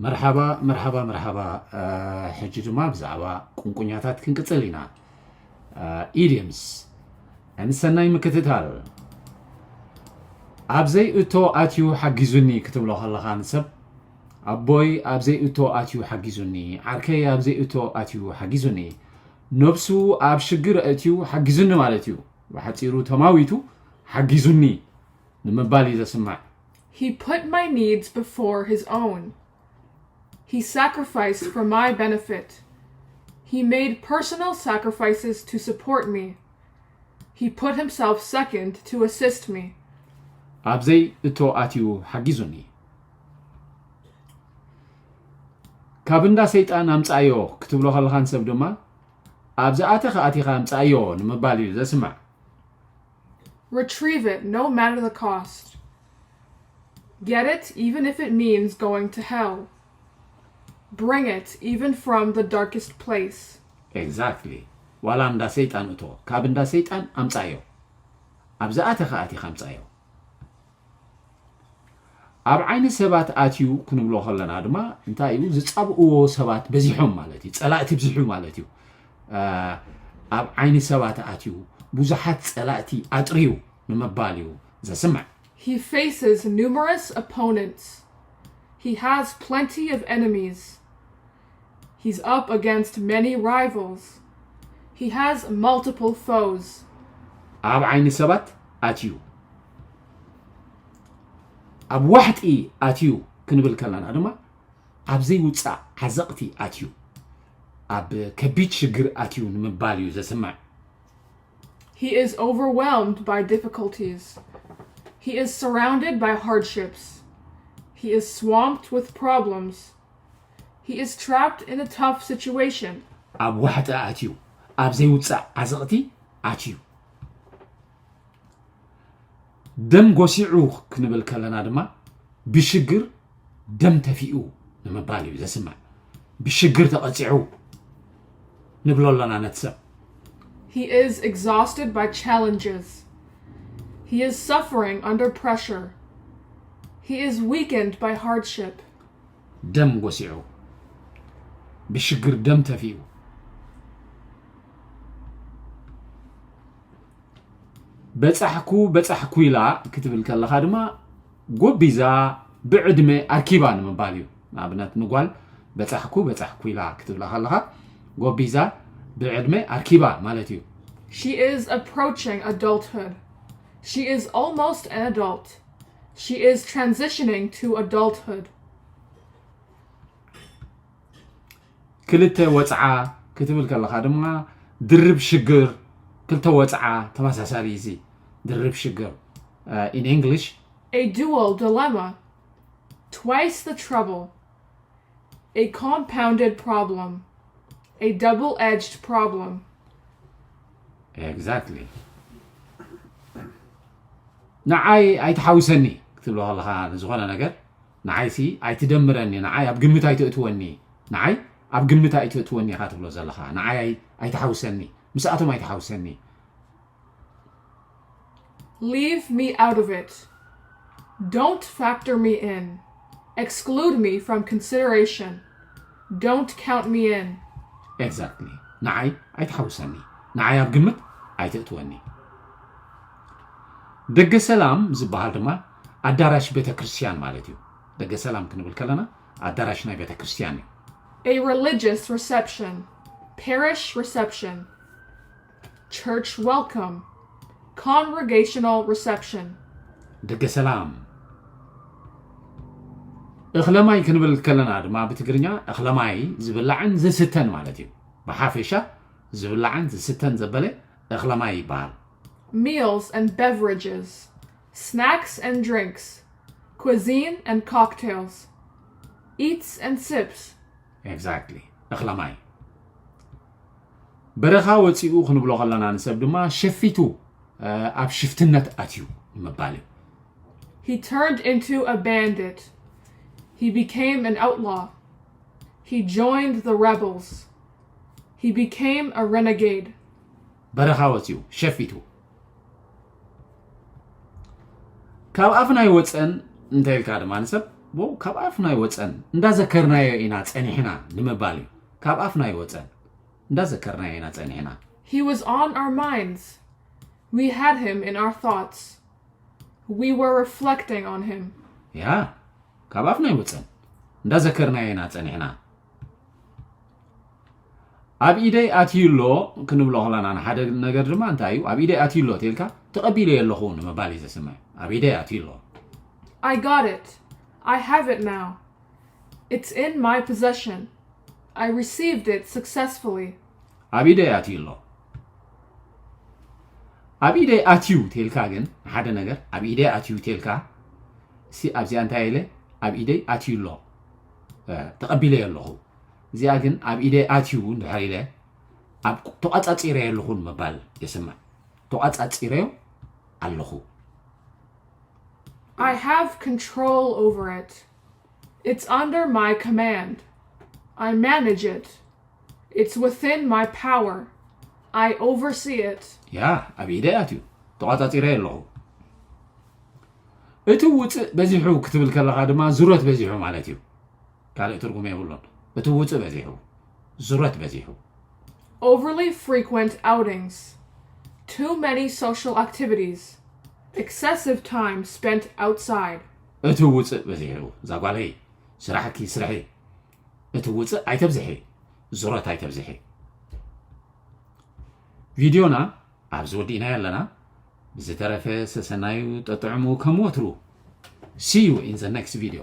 መርሓባ መርሓባ መርሓባ። ሕጂ ድማ ብዛዕባ ቁንቁኛታት ክንቅጽል ኢና። ኢድየምስ። ሰናይ ምክትታል። ኣብ ዘይእቶ ኣትዩ ሓጊዙኒ ክትብሎ ከለኻ ንሰብ፣ ኣቦይ ኣብ ዘይእቶ ኣትዩ ሓጊዙኒ፣ ዓርከይ ኣብ ዘይእቶ ኣትዩ ሓጊዙኒ፣ ነብሱ ኣብ ሽግር ኣእትዩ ሓጊዙኒ ማለት እዩ። ብሓጺሩ ተማዊቱ ሓጊዙኒ ንምባል እዩ ዘስምዕ። He put my needs before his own. He sacrificed for my benefit. He made personal sacrifices to support me. He put himself second to assist me. ኣብ ዘይእቶ ኣትዩ ሓጊዙኒ። ካብ እንዳ ሰይጣን ኣምጻዮ ክትብሎ ከለኻ ንሰብ ድማ፣ ኣብ ዝኣተኻ ኣቲኻ ኣምጻዮ ንምባል እዩ ዘስምዕ። Retrieve it, no matter the cost. Get it, even if it means going to hell. Bring it, even from the darkest place. Exactly. ዋላ እንዳ ሰይጣን እቶ፣ ካብ እንዳ ሰይጣን ኣምጻዮ። ኣብ ዝኣተኻ ኣቲኻ ኣምጻዮ። ኣብ ዓይኒ ሰባት ኣትዩ ክንብሎ ከለና ድማ እንታይ እዩ? ዝጻብእዎ ሰባት በዚሖም ማለት እዩ። ጸላእቲ ብዝሑ ማለት እዩ። ኣብ ዓይኒ ሰባት ኣትዩ ብዙሓት ጸላእቲ ኣጥርዩ ንምባል እዩ ዘስምዕ። He faces numerous opponents. He has plenty of enemies. He's up against many rivals. He has multiple foes. ኣብ ዓይኒ ሰባት ኣትዩ፣ ኣብ ዋሕጢ ኣትዩ ክንብል ከለና ድማ ኣብ ዘይውጻእ ዓዘቕቲ ኣትዩ፣ ኣብ ከቢድ ሽግር ኣትዩ ንምባል እዩ ዘስምዕ። He is overwhelmed by difficulties. He is surrounded by hardships. He is swamped with problems. He is trapped in a tough situation. ኣብ ዋሕጢ ኣትዩ፣ ኣብ ዘይውጻእ ዓዘቕቲ ኣትዩ። ደም ጎሲዑ ክንብል ከለና ድማ ብሽግር ደም ተፊኡ ንምባል እዩ ዘስምዕ። ብሽግር ተቐጺዑ ንብሎ ኣለና ነቲ ሰብ። He is exhausted by challenges. He is suffering under pressure. He is weakened by hardship. ደም ጎሲዑ፣ ብሽግር ደም ተፊኡ። በጻሕኩ በጻሕኩ ኢላ ክትብል ከለኻ ድማ ጎቢዛ ብዕድመ ኣርኪባ ንምባል እዩ። ንኣብነት ንጓል በጻሕኩ በጻሕኩ ኢላ ክትብላ ከለኻ ጎቢዛ ብዕድመ ኣርኪባ ማለት እዩ። She is approaching adulthood. She is almost an adult. She is transitioning to adulthood. ክልተ ወጽዓ ክትብል ከለኻ ድማ ድርብ ሽግር፣ ክልተ ወጽዓ ተመሳሳሊ እዚ ድርብ ሽግር። In English, A dual dilemma. Twice the trouble. A compounded problem. A double-edged problem. Exactly. ንዓይ ኣይትሓውሰኒ ክትብሎ ከለኻ ንዝኾነ ነገር ንዓይሲ ኣይትደምረኒ፣ ንዓይ ኣብ ግምት ኣይተእትወኒ፣ ንዓይ ኣብ ግምት ኣይተእትወኒ ኢኻ ትብሎ ዘለኻ። ንዓይ ኣይ- ኣይትሓውሰኒ፣ ምስኣቶም ኣይትሓውሰኒ። Leave me out of it. Don't factor me in. Exclude me from consideration. Don't count me in. Exactly. ንዓይ ኣይትሓውሰኒ፣ ንዓይ ኣብ ግምት ኣይተእትወኒ። ደገ ሰላም ዝበሃል ድማ ኣዳራሽ ቤተ ክርስቲያን ማለት እዩ። ደገ ሰላም ክንብል ከለና ኣዳራሽ ናይ ቤተ ክርስቲያን እዩ። A religious reception. Parish reception. Church welcome. Congregational reception. ደገ ሰላም። እኽለማይ ክንብል ከለና ድማ ብትግርኛ እኽለማይ ዝብላዕን ዝስተን ማለት እዩ። ብሓፈሻ ዝብላዕን ዝስተን ዘበለ እኽለማይ ይበሃል። Meals and beverages. Snacks and drinks. Cuisine and cocktails. Eats and sips. Exactly. እኽለማይ በረኻ ወፂኡ ክንብሎ ከለና ንሰብ ድማ ሸፊቱ ኣብ ሽፍትነት ኣትዩ ንምባል እዩ። He turned into a bandit. He became an outlaw. He joined the rebels. He became a renegade. በረኻ ወፂኡ ሸፊቱ ካብ ኣፍና ይወፀን እንተ ኢልካ ድማ ንሰብ ዎ ካብ ኣፍና ይወፀን፣ እንዳዘከርናዮ ኢና ፀኒሕና ንምባል እዩ። ካብ ኣፍና ይወፀን፣ እንዳዘከርናዮ ኢና ፀኒሕና። He was on our minds. We had him in our thoughts. We were reflecting on him. ያ ካብ ኣፍና ይወፀን፣ እንዳዘከርናዮ ኢና ፀኒሕና። ኣብ ኢደይ ኣትዩ ኣሎ ክንብሎ ከለና ንሓደ ነገር ድማ እንታይ እዩ? ኣብ ኢደይ ኣትዩ ኣሎ ተልካ ተቐቢለዮ ኣለኹ ንምባል እዩ ዘስምዕ። ኣብ ኢደይ ኣትዩ ኣሎ። I got it. I have it now. It's in my possession. I received it successfully. ኣብ ኢደይ ኣትዩ ኣሎ። ኣብ ኢደይ ኣትዩ ተልካ ግን ሓደ ነገር ኣብ ኢደይ ኣትዩ ተልካ ሲ ኣብዚኣ እንታይ ኢለ ኣብ ኢደይ ኣትዩ ኣሎ ተቐቢለዮ ኣለኹ። እዚኣ ግን ኣብ ኢደይ ኣትዩ እንድሕር ኢለ ኣብ ተቋጻጺረዮ ኣለኹ ንምባል የስምዕ። ተቋጻጺረዮ ኣለኹ። I have control over it. It's under my command. I manage it. It's within my power. I oversee it. ያ ኣብ ኢደይ ኣትዩ ተቋጻጺረዮ ኣለኹ። እቲ ውፅእ በዚሑ ክትብል ከለኻ ድማ ዙረት በዚሑ ማለት እዩ። ካልእ ትርጉም የብሉን። እቲ ውፅእ በዚሑ፣ ዙረት በዚሑ። Overly frequent outings. Too many social activities. Excessive time spent outside. እቲ ውፅእ በዚሑ እዛ ጓለይ ስራሕኪ ስርሒ። እቲ ውፅእ ኣይተብዝሒ፣ ዙረት ኣይተብዝሒ። ቪድዮና ኣብዚ ወዲእናዮ ኣለና። ብዝተረፈ ሰሰናዩ ጠጥዕሙ ከም ወትሩ። See you in the next video.